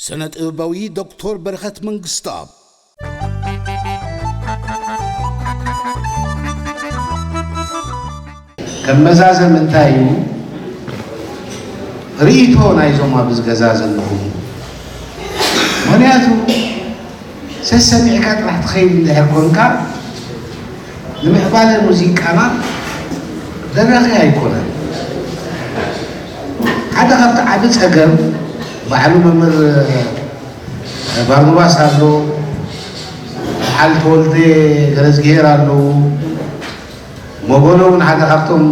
ስነ ጥበባዊ ዶክተር በረኸት መንግስተኣብ። ከም መዛዘሚ እንታይ እዩ ርእይቶ ናይዞም ኣብዚ ገዛ ዘለኹም? ምኽንያቱ ሰሰሚዕካ ጥራሕ ትኸይድ እንድሕር ኮንካ ንምዕባለ ሙዚቃና ደራኺ ኣይኮነን። ሓደ ካብቲ ዓቢ ጸገም ባዕሉ መምህር ባርኖባስ ኣሎ፣ በዓል ተወልደ ገረዝግሄር ኣለዉ። ሞጎሎ እውን ሓደ ካብቶም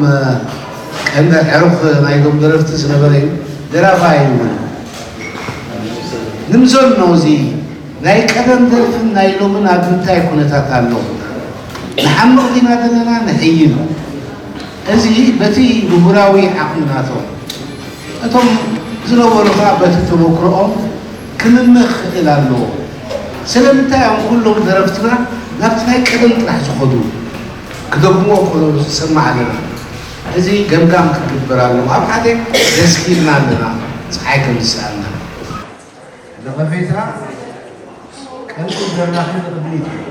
ቀንዲ ዕሩኽ ናይዞም ደረፍቲ ዝነበረ እዩ። ደራፋይ እውን ንምዘኖ እዚ ናይ ቀደም ደርፍን ናይ ሎምን ኣብ ምንታይ ኩነታት ኣሎ? ንሓምቕ ዲና ዘለና ንሕይል? እዚ በቲ ምሁራዊ ዓቕሚ ናቶም እቶም ዝነበሩ ከኣ በቲ ተመክሮኦም ክምምኽ ክኽእል ኣለዎ። ስለምንታይ እዮም ኩሎም ደረፍትና ናብቲ ናይ ቀደም ጥራሕ ዝኸዱ? ክደግምዎ ከለዉ ዝሰማዕ ኣለና። እዚ ገምጋም ክግበር ኣለዎ። ኣብ ሓደ ደስኪልና ኣለና፣ ጸሓይ ከም ዝስኣልና። ነቐፌታ ቀንዲ ዘራኺ ንቕድሚት እዩ።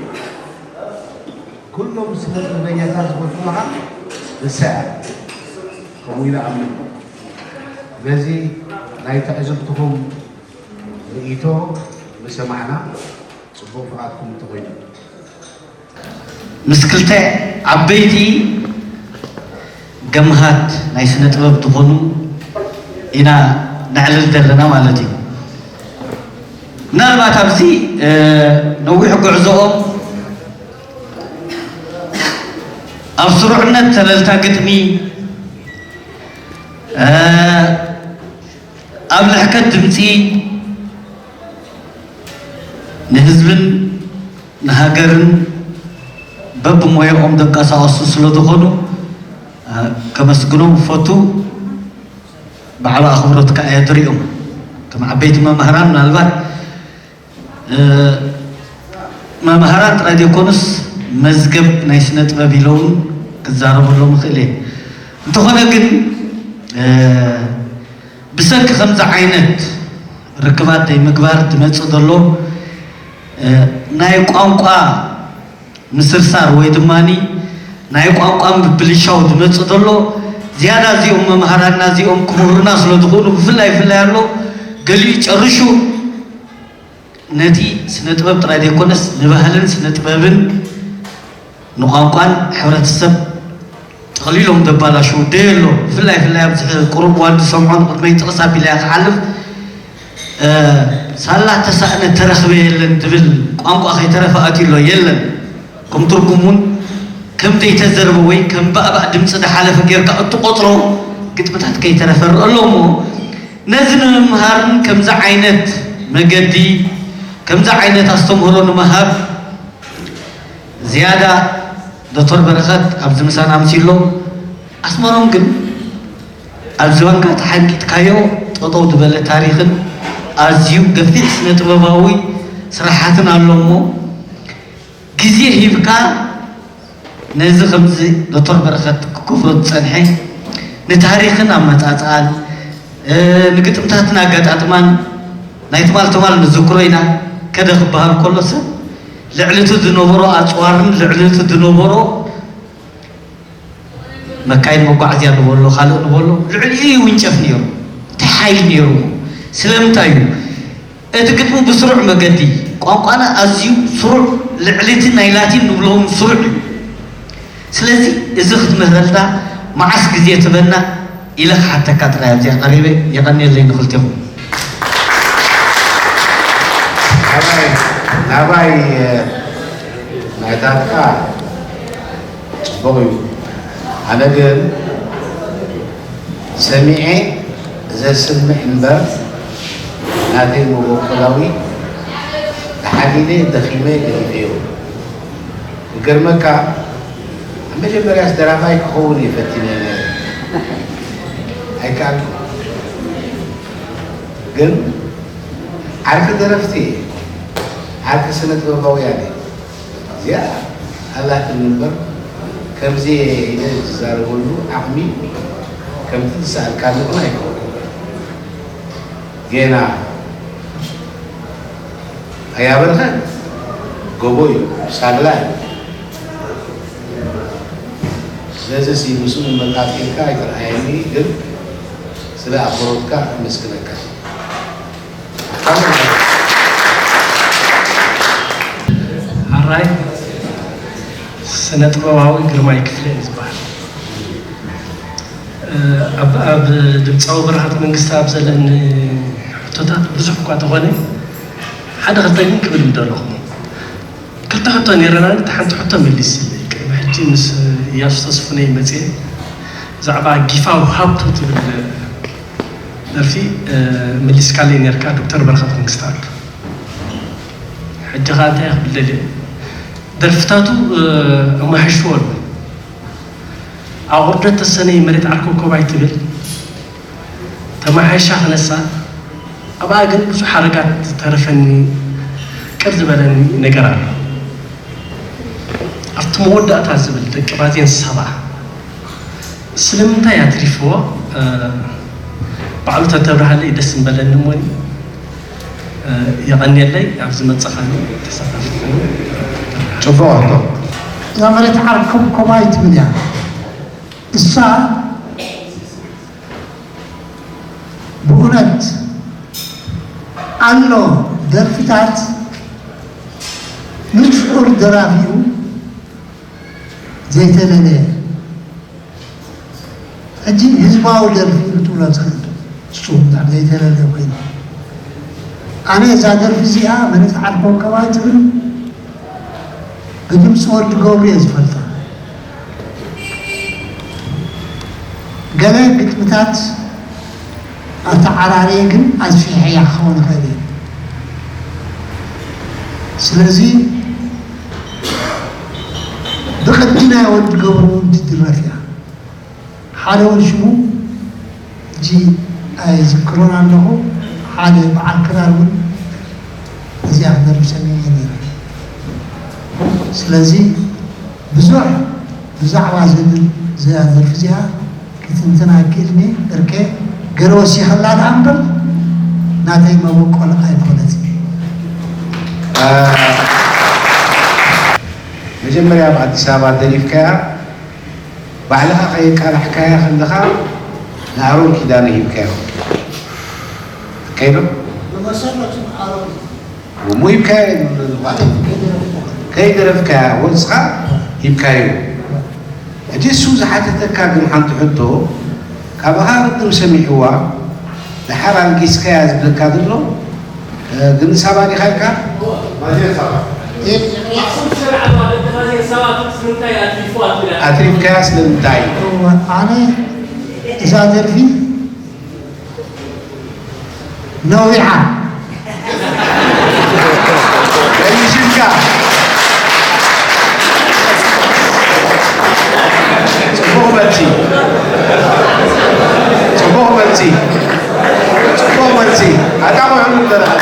ኩሎም ስነ ጥበበኛታት ዝፈትዋ ንሳ እያ። ከምኡ ኢለ ኣምን። በዚ ናይ ትዕዝብትኹም ርእይቶ ምሰማዕና ጽቡቕ ፍቓድኩም እንተኾይኑ። ምስ ክልተ ዓበይቲ ገምሃት ናይ ስነ ጥበብ ዝኾኑ ኢና ነዕልል ዘለና ማለት እዩ። ምናልባት ኣብዚ ነዊሕ ጉዕዞኦም ኣብ ስሩዕነት ተለልታ ግጥሚ ኣብ ልሕከት ድምፂ ንህዝብን ንሃገርን በብሞያኦም ዘንቀሳቐሱ ስለዝኾኑ ከመስግኖም እፈቱ። ባዕሉ ኣኽብሮት ከኣ እየ ዝርእዮም። ከም ዓበይቲ መማህራን ምናልባት መማህራን ጥራይ ዘይኮኑስ መዝገብ ናይ ስነ ጥበብ ኢለ እውን ክዛረበሎም እኽእል እየ። እንተኾነ ግን ብሰንኪ ከምዚ ዓይነት ርክባት ዘይምግባር ዝመፅእ ዘሎ ናይ ቋንቋ ምስርሳር ወይ ድማ ናይ ቋንቋ ምብልሻው ዝመፅእ ዘሎ ዝያዳ እዚኦም መምሃራንና እዚኦም ክምህሩና ስለ ዝኽእሉ ብፍላይ ብፍላይ ኣሎ ገሊኡ ጨርሹ ነቲ ስነ ጥበብ ጥራይ ዘይኮነስ ንባህልን ስነ ጥበብን ንቋንቋን ሕብረተሰብ ጠቕሊሎም ዘባላሽዉ ደየሎ ብፍላይ ብፍላይ ኣብዚ ቁሩብ እዋን ዝሰምዖ ንቕድመይ ጥቕስ ኣቢለ እያ ክሓልፍ ሳላ ተሳእነ ተረኽበ የለን ዝብል ቋንቋ ከይተረፈ ኣትዩ ኣሎ የለን ከም ትርጉም እውን ከም ዘይተዘርበ ወይ ከም ባእባእ ድምፂ ዝሓለፈ ጌርካ እትቆፅሮ ግጥምታት ከይተረፈ ርእ ኣሎ እሞ ነዚ ንምምሃርን ከምዚ ዓይነት መገዲ ከምዚ ዓይነት ኣስተምህሮ ንምሃብ ዝያዳ ዶክተር በረኸት ኣብዚ ምሳና ኣምሲሎ ኣስመሮም ግን ኣብ ዝባንካ ተሓንጊጥካዮ ጠጠው ዝበለ ታሪኽን ኣዝዩ ገፊሕ ስነ ጥበባዊ ስራሓትን ኣሎ እሞ ግዜ ሂብካ ነዚ ከምዚ ዶክተር በረኸት ክገብሮ ዝጸንሐ ንታሪኽን ኣመጻጽኣን ንግጥምታትን ኣጋጣጥማን ናይ ትማል ትማል ንዝክሮ ኢና ከደ ክበሃል ከሎ ሰብ ልዕሊ እቲ ዝነበሮ ኣፅዋርን ልዕሊ እቲ ዝነበሮ መካይን መጓዓዝያ ንበሎ ካልእ ንበሎ ልዕሊኡ ይውንጨፍ ነይሩ። እንታይ ሓይሊ ነይሩ? ስለምንታይ እዩ? እቲ ግጥሙ ብስሩዕ መገዲ ቋንቋና ኣዝዩ ስሩዕ ልዕሊ እቲ ናይ ላቲን ንብሎም ስሩዕ እዩ። ስለዚ እዚ ክትምህረልና መዓስ ግዜ ትበና ኢለ ክሓተካ ጥራይ ኣብዚኣ ቀሪበ። የቐንየለይ ንኽልቴኹም። ናባይ ናባይ ምዕታትካ ጽቡቕ እዩ። ኣነ ግን ሰሚዐ ዘስምዕ እምበር ናተይ መበቆላዊ ተሓሊለ ደኺመ ገዲፈዮ። ክገርመካ ኣብ መጀመርያስ ደራፋይ ክኸውን እየ ፈቲነ ነይረ። ኣይከኣልኩ። ግን ዓርኪ ደረፍቲ እየ። ዓርኪ ስነ ጥበባውያን እየ። እዚኣ ኣላትኒ እምበር ከምዚ ኢለ ዝዛረበሉ ዓቕሚ ከምቲ ዝሰኣልካኒ እውን ኣይኮንኩን። ጌና ኣያ በረኸት ጎቦ እዩ፣ ሳግላ እዩ። ስለዚ ሲ ምስኡ ምመጣጥልካ ኣይተርኣየኒ፣ ግን ስለ ኣኽብሮትካ ኣመስግነካ። ኣራይ ስነ ጥበባዊ ግርማይ ክፍለ እዩ ዝበሃል። ኣብ ኣብ ድምፃዊ በረኸት መንግስቲ ኣብ ዘለኒ ሕቶታት ብዙሕ እኳ ተኾነ፣ ሓደ ክልተ ግን ክብል ምደለኹ። ክልተ ሕቶ ነይረና፣ እቲ ሓንቲ ሕቶ መሊስለይ። ቅድሚ ሕጂ ምስ እያሱ ተስፉነይ መፅየ ብዛዕባ ጊፋዊ ሃብቱ ትብል ደርፊ መሊስካለይ ነርካ ዶክተር በረኸት መንግስትኣብ። ሕጂ ኸዓ እንታይ ክብል ደልየ፣ ደርፍታቱ ኣመሓይሽዎ ኣሎ። ኣቑርደት ተሰነይ መሬት ዓርኮ ኮባይ ትብል ተመሓይሻ ክነሳ፣ ኣብኣ ግን ብዙሕ ሓረጋት ዝተረፈኒ ቅር ዝበለኒ ነገር ኣሎ። ኣብቲ መወዳእታ ዝብል ደቂ ባዜን ሰባ ስለምንታይ ኣትሪፍዎ? ባዕሉ ተተብርሃለይ ደስ ምበለኒ እሞኒ። የቐንየለይ። ኣብ ዝመጽእ ኸኣ ተሳታፊ ኮይኑ። ጽቡቕ ኣሎ። እዛ መሬት ዓርኮብ ኮባይ ትብል እያ። እሳ ብእውነት ኣሎ ደርፍታት ንጹር ደራፊኡ ዘይተለለየ ሕጂ ህዝባዊ ደርፊ እዩ ትብሎ ትኽእል እሱ እንድሕር ዘይተለለ ኮይኑ ኣነ እዛ ደርፊ እዚኣ መሬት ዓርኮብ ኮባይ ትብል ብድምፂ ወዲ ገብሩ እየ ዝፈልጣ። ገለ ግጥምታት ኣተዓራርየ ግን ኣስፊሐያ ክኸውን ይኽእል እየ። ስለዚ ብቕዲ ናይ ወዲ ገብሩ እውን ትድረፍ እያ። ሓደ እውን ሽሙ ሕጂ ኣይዝክሮን ኣለኹ። ሓደ በዓል ክራር እውን እዚኣ ክደርፍ ሰሚዐ ነይረ። ስለዚ ብዙሕ ብዛዕባ ዝብል እዚኣ ደርፊ እዚኣ ክትንትን ኣይክእልን እየ። እርኬ ገለ ወሲኸላ ደኣ እምበር ናተይ መበቆል ኣይኮነትን። መጀመርያ ኣብ ኣዲስ ኣበባ ደሪፍካያ ባዕልኻ ከየቃላሕካያ ከለኻ ንኣሮን ኪዳነ ሂብካዮ። ከይዶ? ብመሰረቱ ኣሮን እሞ ሂብካዮ። ከይደረፍካያ ወፅኻ ሂብካዮ። ሕጂ እሱ ዝሓተተካ ግን ሓንቲ ሕቶ ካባኻ ቅድም ሰሚዕዋ ደሓር ኣልጊስካያ ዝብለካ ዘሎ ግን ሳባ ዲኻ ኢልካ? ኣትሪፍካያ ስለምንታይ? ኣነ እዛ ደርፊ ነዊሓ መልሽልካ። ጽቡቕ መልሲ። ጽቡቕ መልሲ። ጽቡቕ መልሲ። ኣታ ቆዕሉ ደረኻ።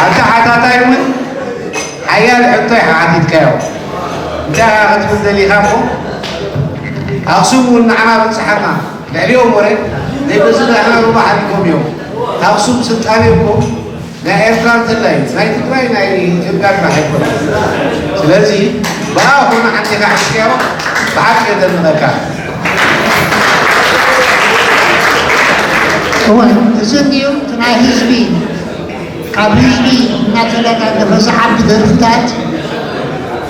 ኣታ ሓታታይ እውን ሓያል ሕቶ ኢኻ ሓቲትካዮ። እንታይ ኢኻ ክትብል ደሊኻ እሞ ኣኽሱም እውን ንዓና በጽሓና። ልዕሊኦም ወረ ናይ በዚ ዳሕና ሩባ ሓሊፎም እዮም። ኣኽሱም ስልጣኔ እኮ ናይ ኤርትራ እንተላይ ናይ ትግራይ ናይ ኢትዮጵያ ጥራሕ ኣይኮነ። ስለዚ ብኣኹ ንዓንዲኻ ሕስያሮ ብሓቂ የደንቐካ። እወ እዚ እንድዩ እቲ ናይ ህዝቢ ካብ ህዝቢ እናተለጋገፈ ዝዓቢ ደርፍታት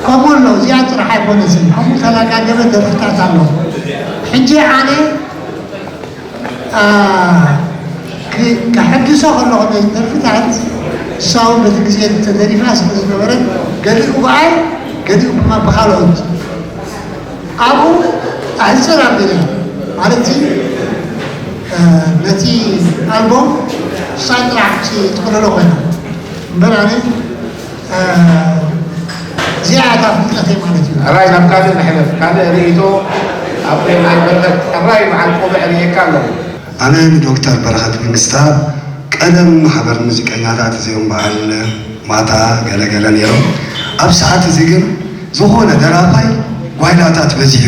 ከምኡ ኣሎ። እዚኣ ጥራሕ ኣይኮነትን፣ ከምኡ ተለጋገፈ ደርፍታት ኣሎ። ሕጂ ኣነ ከሕድሶ ከለኹ ነዚ ደርፍታት እሳ እውን በቲ ግዜ ተደሪፋ ስለ ዝነበረት ገሊኡ ብኣይ ገሊኡ ድማ ብካልኦት ኣብኡ ኣሕፅር ኣቢለ ማለት ነቲ ኣልቦም እሳ ጥራሕ ትጥቕልሎ ኮይና እምበር ኣነ እዚኣ እታ ፍልጠተይ ማለት እዩ። ሕራይ ናብ ካልእ ንሕለፍ። ካልእ ርእይቶ ኣብ ናይ በረኸት ሕራይ በዓል ቆብዕ ርእየካ ኣለኹ። ኣነ ንዶክተር በረኸት መንግስተኣብ ቀደም ማሕበር ሙዚቀኛታት እዚኦም በዓል ማታ ገለገለ ነይሮም። ኣብ ሰዓት እዚ ግን ዝኾነ ደራፋይ ጓይላታት በዚሑ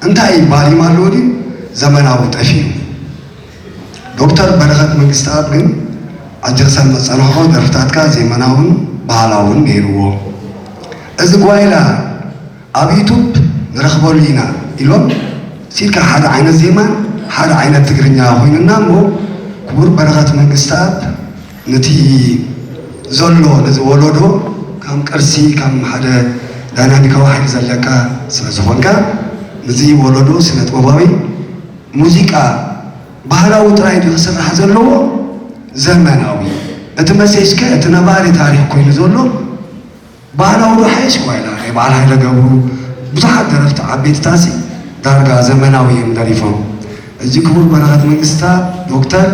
እንታይ ባሊም ኣለዎ ድዩ ዘመናዊ ጠፊኡ። ዶክተር በረኸት መንግስተኣብ ግን፣ ሕጂ ክሰምዕ ዝጸናሕኩ ደርፍታትካ ዘመናውን ባህላውን ነይርዎ። እዚ ጓይላ ኣብ ዩቱብ ንረኽበሉ ኢና ኢሎም፣ ሲልካ ሓደ ዓይነት ዜማን ሓደ ዓይነት ትግርኛ ኮይኑና እሞ፣ ክቡር በረኸት መንግስተኣብ፣ ነቲ ዘሎ፣ ነዚ ወለዶ ከም ቅርሲ፣ ከም ሓደ ዳይናሚካዊ ሓይሊ ዘለካ ስለ ዝኾንካ፣ ነዚ ወለዶ ስነ ጥበባዊ፣ ሙዚቃ ባህላዊ ጥራይ ድዩ ክስራሕ ዘለዎ? ዘመናዊ? እቲ መሴጅከ እቲ ነባሪ ታሪኽ ኮይኑ ዘሎ ባህላዊ ዶ ሓይሽ? ዋይላ ናይ በዓል ሃይለ ገብሩ ብዙሓት ደረፍቲ ዓበይትታሲ ዳርጋ ዘመናዊ እዮም ደሪፎም። እዚ ክቡር በረኸት መንግስታ፣ ዶክተር፣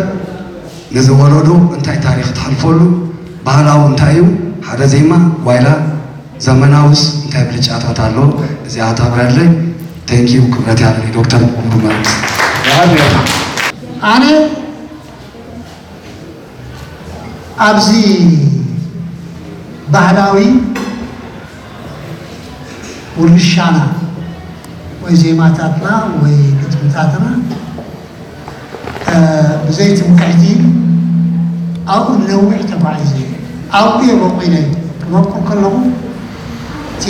ነዚ ወለዶ እንታይ ታሪኽ ተሕልፈሉ? ባህላዊ እንታይ እዩ? ሓደ ዜማ ዋይላ፣ ዘመናውስ እንታይ ብልጫታት ኣሎ? እዚኣ ታብረለይ። ቴንኪዩ፣ ክብረት ያለኒ ዶክተር ኩቡር መንግስት። ኣነ ኣብዚ ባህላዊ ውርሻና ወይ ዜማታትና ወይ ግጥምታትና፣ እ፣ ብዘይ ትምክሕቲ ኣብኡ ንነዊሕ ተጓዒዘ። ኣብኡ እየ በቑለ ክመቁ ከለኹ፣ እቲ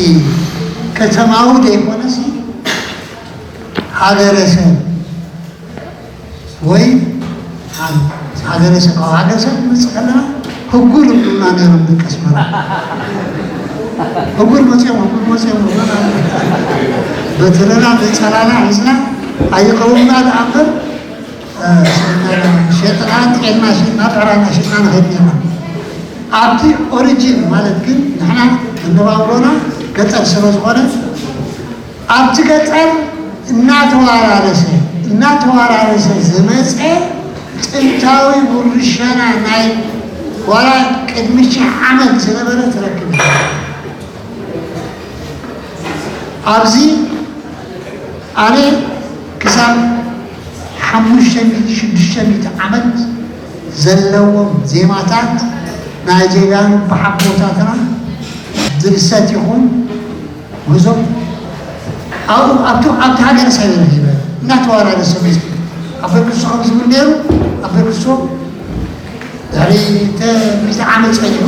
ከተማዊ ዘይኮነሲ ሃገረሰብ ወይ ሃ-፣ ሃገረሰብ፣ ካብ ሃገረሰብ ንመጽእ ከለና ህጉር ይብሉና ነይሮም ደቂ ኣስመራ። ህጉር መጽኦም፣ ህጉር መጽኦም ይብሉና። በትረና፣ ነጸላና ሒዝና ኣይቀውምና ደኣ እምበር፣ እ፣ ሸጥና፣ ጤልና ሽጥና፣ ጥራና ሽጥና ንኸይድ ነይርና። ኣብቲ ኦሪጂን ማለት ግን ንሕና መነባብሮና ገጠር ስለ ዝኾነ፣ ኣብቲ ገጠር እናተዋራረሰ፣ እናተዋራረሰ ዝመጸ ጥንታዊ ውርሻና ናይ ዋላ ቅድሚ ሺሕ ዓመት ዝነበረ ትረክብ ኢኻ። ኣብዚ ኣነ ክሳብ ሓሙሽተ ሚእቲ፣ ሽዱሽተ ሚእቲ ዓመት ዘለዎም ዜማታት ናይ ጀጋኑ ብሓቦታትና ድርሰት ይኹን፣ ጉዞ ኣብኡ፣ ኣብቲ፣ ኣብቲ ሃገረ ሳይበር ሂበ እናተወራረሰ መጽዩ። ኣቦይ ክሱ ከም ዝብል ነይሩ፣ ኣቦይ ክሱ ድሕሪ ተ-፣ ሚእቲ ዓመት ጸኒሑ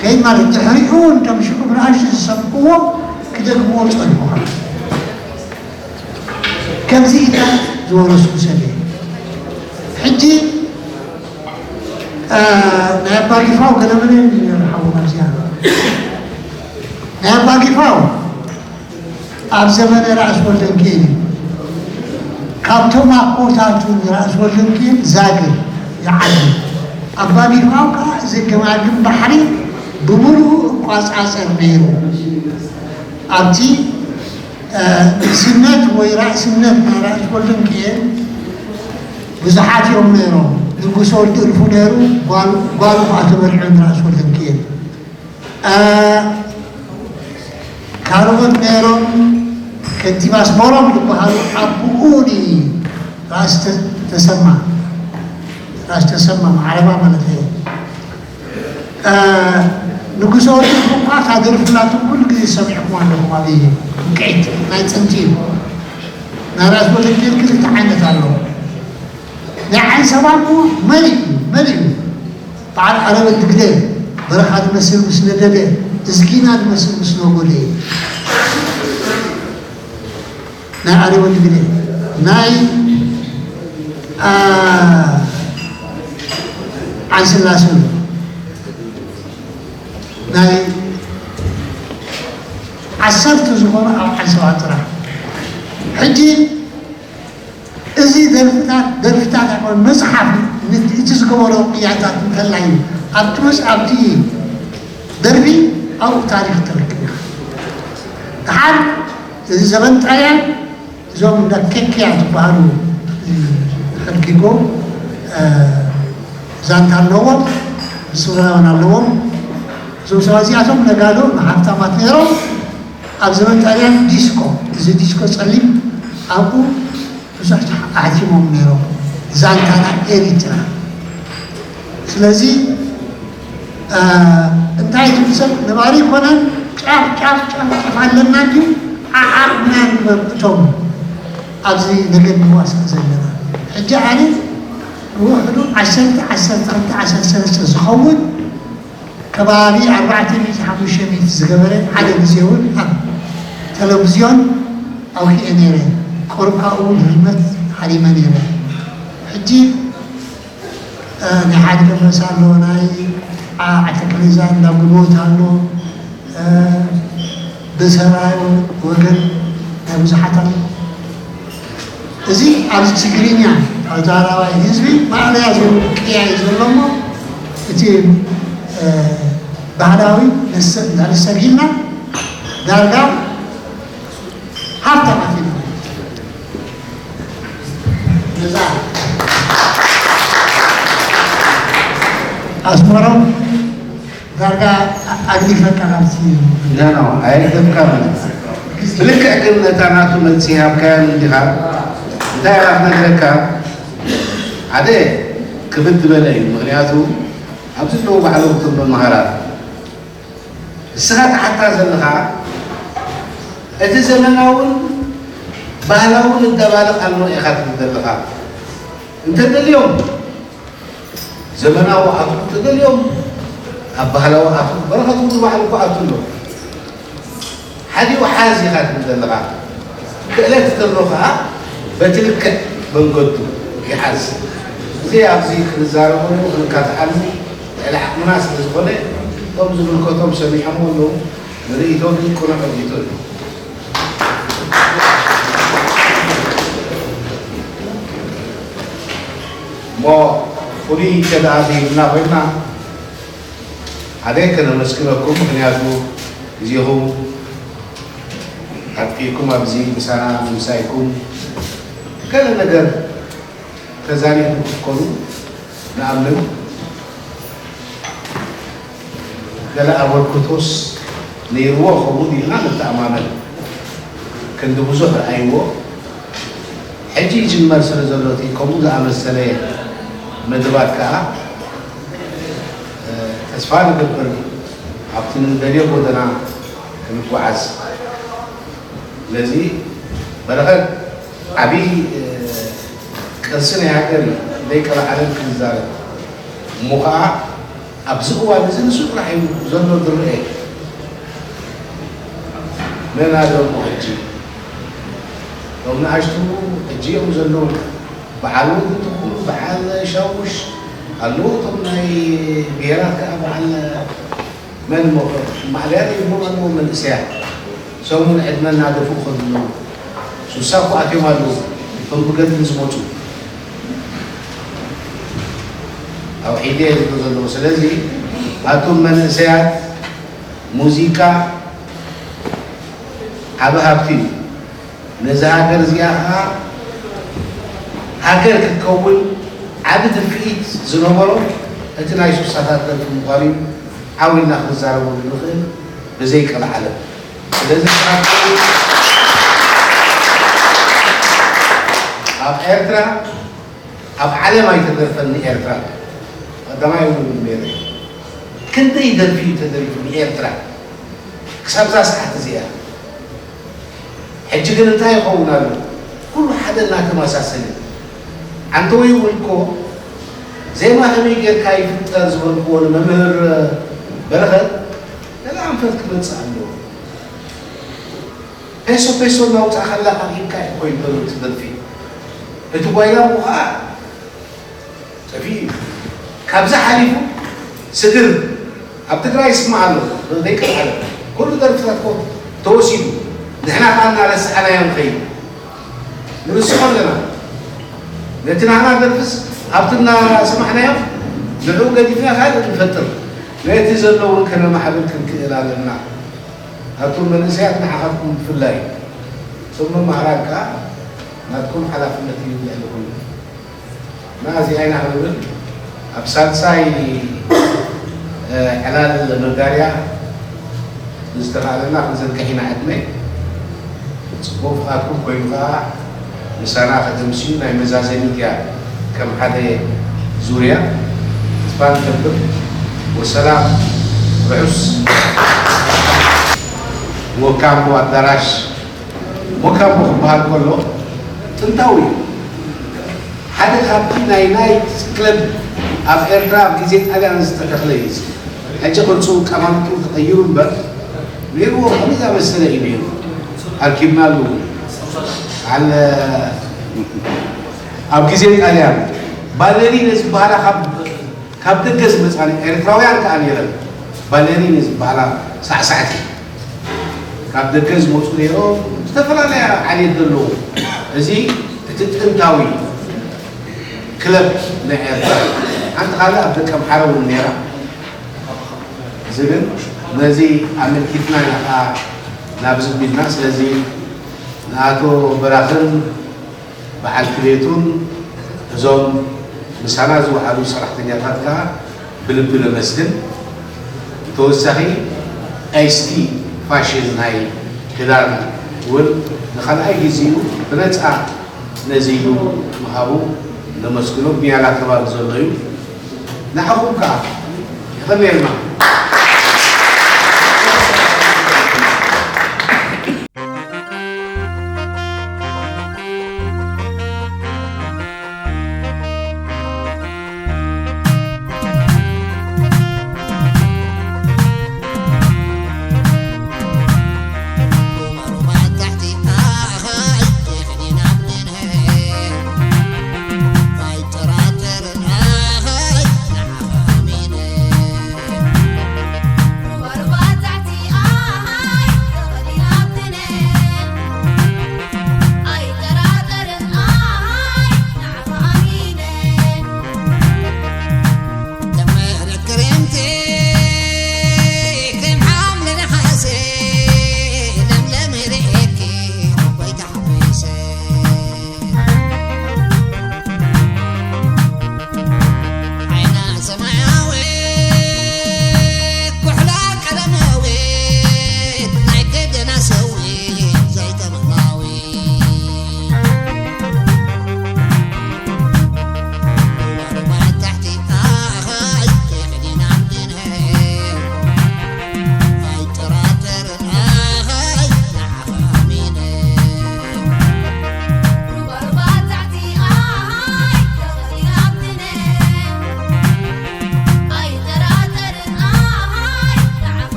ከይድ ማለት፣ ድሕሪኡ እውን ከም ሽዑ ብንኣሽቱ ዝሰምዕዎ ክደግምዎ ጸኒሑ። ከምዚ ኢልካ ዝወረስኩ ሰብ እየ። ሕጂ፣ እ፣ ናይ ኣባ ጊፋው ገለመለ ይርሓዎም ኣብዚኣ። ናይ ኣባ ጊፋው ኣብ ዘመነ ራእሲ ወልደንኪኤል እዩ። ካብቶም ኣቦታቱ ንራእሲ ወልደንኪኤል ዛግር ይዓቢ። ኣባ ጊፋው ከኣ እዚ ገማግም ባሕሪ ብምሉኡ እቋጻጸር ነይሩ። ኣብቲ፣ እ፣ ንግስነት ወይ ራእስነት ናይ ራእሲ ወልደንኪኤል ብዙሓት እዮም ነይሮም። ንጉስ ወልድ እልፉ ነይሩ፣ ጓል-፣ ጓሉ ከኣ ተመሪዑ ንራእሲ ወልደንኪኤል። እ፣ ካልኦት ነይሮም፣ ከንቲባ ኣስመሮም ዝበሃሉ፣ ኣቦኡ ራእሲ ተ-፣ ተሰማ፣ ራእሲ ተሰማ ማዕረባ ማለት እዩ። እ፣ ንጉሰ ወዲ እኳ እታ ደርፉ ናቱ ኩሉ ግዜ ሰሚዕኩም ኣለኹም፣ ኣብ እንቅዒት ናይ ጥንቲ እዩ። ናይ ራእሲ ወልደንኪኤል ክልተ ዓይነት ኣለዎ። ናይ ዓንሰባ እኮ መሊኡ፣ መሊኡ። በዓል ዓረብ እንድግደ በረኻ ዝመስል ምስ ነደደ፣ እዝጊና ዝመስል ምስ ነጎደ እዩ። ናይ ዓረብ እንድግደ፣ ናይ፣ አ፣ ዓንስላሰ፣ ናይ ዓሰርተ ዝኾኑ ኣብ ዓንሰባ ጥራሕ። ሕጂ እዚ ደርፍታት፣ ደርፍታት ኣይኮነን፣ መጽሓፍ ን-፣ እቲ ዝገበሮ ቅያታት እንተላይ እዩ። ኣብቲ መጽ-፣ ኣብቲ ደርፊ ኣብኡ ታሪኽ ትረክብ ኢኻ። ደሓር እዚ ዘበን ጣልያን እዞም እንዳ ኬክያ ዝበሃሉ፣ እ፣ ሕድጊጎ፣ እ፣ ዛንታ ኣለዎም፣ ምስውራውን ኣለዎም። እዞም ሰባት እዚኣቶም ነጋዶ ንሃብታማት ነይሮም። ኣብ ዘበን ጣልያን ዲስኮ፣ እዚ ዲስኮ ጸሊም ኣብኡ ብዙሕ ኣሕቲሞም ነይሮም፣ ዛንታና ኤሪትራ። ስለዚ፣ እ፣ እንታይ እቲ ሰብ ነባሪ ይኮነን፣ ጫፍ፣ ጫፍ፣ ጫፍ፣ ጫፍ ኣለና እንድዩ፣ ዓዓቕና ንበብእቶም ኣብዚ ነገር ንዋሳእ ዘለና። ሕጂ ኣነ ብውሕዱ ዓሰርተ ዓሰርተ ክልተ ዓሰርተ ሰለስተ ዝኸውን ከባቢ ኣርባዕተ ሚእቲ ሓሙሽተ ሚእቲ ዝገበረ ሓደ ግዜ እውን ኣብ ቴሌቪዝዮን ኣውኪኤ ነይረ። ቁሩብ ካብኡ እውን ህልመት ሓሊመ ነይረ። ሕጂ ናይ ሓደ ደመሳ ኣሎ፣ ናይ ዓተክሌዛ እንዳ ጉልቦት ኣሎ፣ ብሰብኣዊ ወገን ናይ ብዙሓት ኣሎ። እዚ ኣብዚ ትግርኛ ኣብ ዛራባይ ህዝቢ ማእለያ ዘይብሉ ቅያ እዩ ዘሎ እሞ እቲ ባህላዊ ንሰ- ንሰጊድና ዳርጋ ሃብታማት ኢና። ነዛ ኣስመሮም ዳርጋ ኣግዲፈካ ካብቲ ኖ ኖ ኣይደፍካን። ብልክዕ ግን ነታ ናቱ መልሲ ሃብካያን እንዲኻ እንታይ ኢኻ ክነግረካ፣ ሓደ ክብድ ዝበለ እዩ። ምክንያቱ ኣብዚ ኣለዉ ባዕሎም እቶም መምሃራን እስኻ ትሓታ ዘለኻ እቲ ዘመናውን ባህላውን እዳባልቕ ኣሎ ኢኻ ትብል ዘለኻ። እንተደልዮም ዘመናዊ ኣትኩ፣ እንተደልዮም ኣብ ባህላዊ ኣትኩ። በረኸት እውን ባዕሉ እኮ ኣቱ ኣሎ። ሓዲኡ ሓዝ ኢኻ ትብል ዘለኻ። ክእለት ተሎ ከዓ በቲ ልክዕ መንገዱ ይሓዝ። እዚ ኣብዚ ክንዛረበሉ ክንካትዓሉ ልዕሊ ዓቕምና ስለ ዝኾነ እቶም ዝምልከቶም ሰሚዖምዎ ኣለዉ። ንርእይቶ ግን ቅኑዕ ርእይቶ እዩ። እሞ ፍሉይ ከደኣ ዘይብልና ኮይና ሓደ ከነመስግነኩም፣ ምክንያቱ ግዜኹም ኣጥፊእኩም ኣብዚ ምሳና ምምሳይኩም ገለ ነገር ተዛሪቡ ክትኮኑ ንኣምን። ገለ ኣበርክቶስ ነይርዎ ኸውን ኢልና ንተኣማመን። ክንዲ ብዙሕ ረኣይዎ ሕጂ ይጅመር ስለ ዘሎ እቲ ከምኡ ዝኣመሰለ መደባት ከኣ ተስፋ ንገብር ኣብቲ ንደልዮ ጎደና ክንጓዓዝ። ስለዚ በረኸት ዓብዪ ቅርሲ ናይ ሃገር እዩ። ዘይቀልዓለም ክንዛረብ እሞ ከዓ ኣብዚ እዋን እዚ ንሱ ጥራሕ እዩ ዘሎ ዝረአ። መን ኣለዎ ሕጂ? እቶም ንኣሽቱ ሕጂ እዮም ዘለዉ። በዓል ውድትኹም፣ በዓል ሻውሽ ኣለዉ። እቶም ናይ ብሄራት ከዓ በዓል መን እሞ ማዕለያ ዘይብሎም ኣለዉ መንእሰያት። ሰሙን ዕድመ እናደፍኡ ከድሉ ሱሳ እኮ ኣትዮም ኣለዉ። እቶም ብገድሊ ዝመፁ ኣብ ዒደ ዝብሉ ዘለዉ። ስለዚ ኣቱም መንእሰያት ሙዚቃ ዓቢ ሃብቲ እዩ። ነዚ ሃገር እዚኣ ከዓ ሃገር ክትከውን ዓቢ ድፍኢት ዝነበሮ እቲ ናይ ሱሳታት ደርፊ ምዃኑ እዩ። ዓው ኢልና ክንዛረበሉ ንኽእል ብዘይ ቀልዓለም። ስለዚ ስራሕኩም ኣብ ኤርትራ ኣብ ዓለም ኣይተደርፈን ንኤርትራ። ቀዳማይ እውን ነይረ። ክንደይ ደርፊ እዩ ተደሪፉ ንኤርትራ ክሳብ እዛ ሰዓት እዚኣ። ሕጂ ግን እንታይ ይኸውን ኣሎ? ኩሉ ሓደ እናተመሳሰለ። ኣንተ ወይ እውን እኮ ዜማ ከመይ ጌርካ ይፍጠር ዝበልክዎ ንመምህር በረኸት ገለ ኣንፈት ክመጽእ ኣለዎ። ፔሶ ፔሶ እናውፃእካ ኣላ ኣኺብካ እዩ ኮይኑ ዘሎ እቲ ደርፊ። እቲ ጓይላ እሞ ከዓ ጠፊኡ እዩ። ካብዚ ሓሊፉ ስግር ኣብ ትግራይ ይስማዕ ኣሎ። ዘይቀልዓለ ኩሉ ደርፍታት እኮ ተወሲዱ ንሕና ከዓ እናረሳዕናዮ ንኸይድ ንርስዖ ኣለና። ነቲ ናህና ደርፍስ ኣብቲ እናሰማዕናዮ ንዕኡ ገዲፍና ካልእ ንፈጥር። ነቲ ዘሎ እውን ከነማዕብል ክንክእል ኣለና። ኣቱም መንእሰያት ንዓኻትኩም ብፍላይ እቶም መማህራን ከዓ ናትኩም ሓላፍነት እዩ ልዕሊ ኩሉ። እና እዚኣ ኢና ክንብል ኣብ ሳልሳይ ዕላል መጋርያ ዝተኻእለና ክንዝርግሕ ኢና። ዕድመ ፅቡቕ ፍቓድኩም ኮይኑ ከዓ ምሳና ከተምስዩ ናይ መዛዘሚ ድያ ከም ሓደ ዙርያ ተስፋ ንገብር። ወሰላም ርሑስ ሞካምቦ ኣዳራሽ። ሞካምቦ ክበሃል ከሎ ጥንታዊ እዩ። ሓደ ካብቲ ናይ ናይት ክለብ ኣብ ኤርትራ ኣብ ግዜ ጣልያን ዝተተኽለ እዩ። ሕጂ ቅርጹ ቀማምጡ ተቐይሩ እምበር፣ ሜርዎ ከምኡ ዝኣመሰለ እዩ ነይሩ። ኣርኪብናሉ እውን። በዓል ኣብ ግዜ ጣልያን ባለሪነ ዝበሃላ ካብ ካብ ደገ ዝመጻ ኤርትራውያን ከኣ ነይረን። ባለሪነ ዝበሃላ ሳዕሳዕቲ ካብ ደገ ዝመጹ ነይሮም። ዝተፈላለያ ዓሌት ዘለዉ። እዚ እቲ ጥንታዊ ክለብ ናይ ኤርትራ። ሓንቲ ካልእ ኣብ ደቀ ኣምሓራ እውን ነይራ። እዚ ግን ነዚ ኣመልኪትና ኢና ከኣ ናብዚ ቢልና። ስለዚ ንኣቶ በራኽን በዓልቲ ቤቱን እዞም ምሳና ዝወዓሉ ሰራሕተኛታት ከኣ ብልቢ ነመስግን። ተወሳኺ ኤስቲ ፋሽን ናይ ክዳን እውን ንኻልኣይ ግዜኡ ብነጻ ነዚ ኢሉ ምሃቡ ነመስግኖ። ብያላ ከባቢ ዘሎ እዩ። ንዓኹም ከኣ የቐንየልና።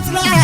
Fly